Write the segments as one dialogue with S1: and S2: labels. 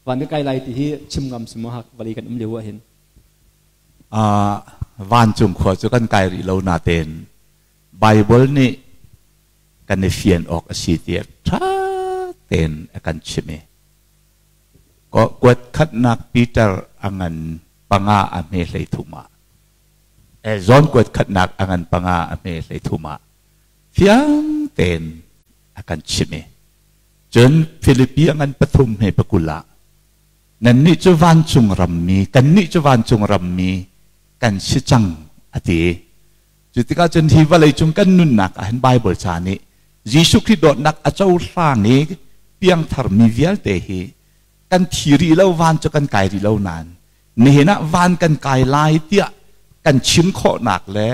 S1: Van ka kai lai ti hi chim ngam si maw vali kan um lio ah hin?
S2: Vancung khua cu kan kai rih lo natein Bible nih kan i fian awk a si tiah ṭha tein a kan chimh i kuat khatnak Peter a ngan panga a hme hlei thum ah zawn kuat khatnak a ngan panga a hme hlei thum ah fiang tein a kan chimh i cun Filipi a ngan pathum hme pakul ah nannih cu vancung rammi kannih cu vancung rammi kan si cang a ti. Cu tikah cun hi vawlei cung kan nunnak ah hin Bible ca nih Jesuh Khrih dawtnak a cohlang i piangthar mi vialte hi kan thi rih lo, van cu kan kai rih lo nain nihin ah van kan kai lai tiah kan chim khawhnak le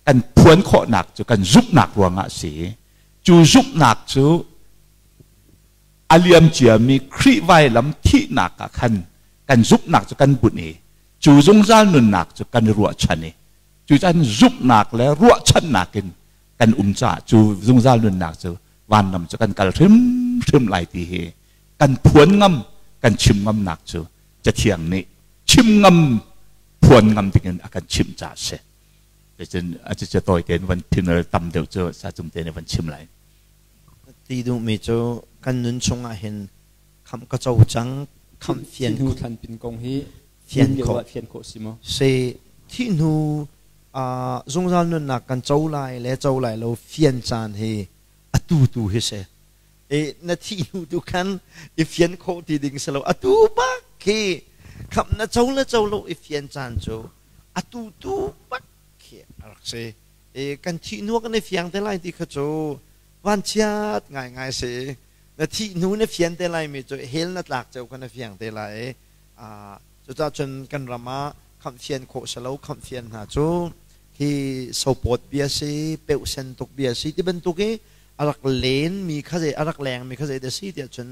S2: kan phuan khawhnak cu kan zumhnak ruangah a si. Cu zumhnak cu a liam ciami Khrih vailam thihnak ah khan kan zumhnak cu kan bunh i cu zungzal nunnak cu kan i ruahchan i cucan zumhnak le ruahchannak in kan um caah cu zungzal nunnak cu vanram cu kan kal hrimhrim lai ti hi kan phuan ngam, kan chim ngamnak cu Cathiang nih chim ngam phuan ngam dingin a kan chimh caah a si. Cun a cu tawi tein van thinal tam deuh cu sa cung tein van chim lai.
S3: Ti duhmi cu kan nun chungah hin khamh ka co cang, khamh fian
S1: hnu thlanpin kong hi
S3: fian khawh
S1: fian khawh si maw?
S3: Si thih hnu zungzal nunnak kan co lai le co lai lo fian caan hi atu tu hi si. E na thih hnu tu khan i fian khawh ti ding si lo, atu bak khi khamh na co le co lo i fian caan cu atu tu bak khi a rak si. E kan thih hnu kan i fiang te lai ti kha cu vanchiat ngaingai si. Na thih hnu na fian te lai mi cu hell na tlak ceu kha na fiang te lai. Cucaah cun kan ram ah khamh fian khawh si lo, khamh fian hna cu hi sopawt bia si, peuhsen tuk bia si ti bantuk i a rak len mi kha zei a rak leng mi kha zei dah si tiah cun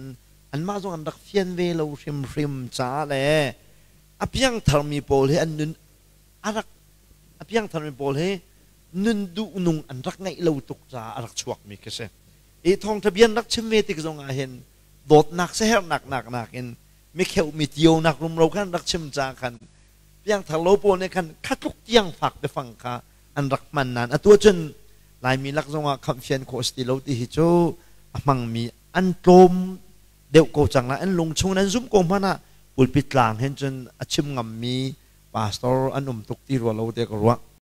S3: anmah zong an rak fian ve lo hrimhrim caah le a piangthar mi pawl hi an nun a rak a piangthar mi pawl hi nun duh nung an rak ngeih lo tuk caah a rak chuak mi khi si. I thawngtha bia an rak chim ve tik zong ah hin dawtnak siaherhnak nak nakin mikheuh mi tionak rumro khan rak chim ca khan piangthar lo pawl nih khan khatluk tiang fak biafang kha an rak hman nain atu cun Laimi lak zongah khamhfian khawh si ti lo ti hi cu a hmangmi an tlawm deuh ko cang lai. An lung chung an zumh ko hmanh ah pulpit tlang hin cun a chim ngammi pastor an um tuk ti rua lo tiah ka ruah.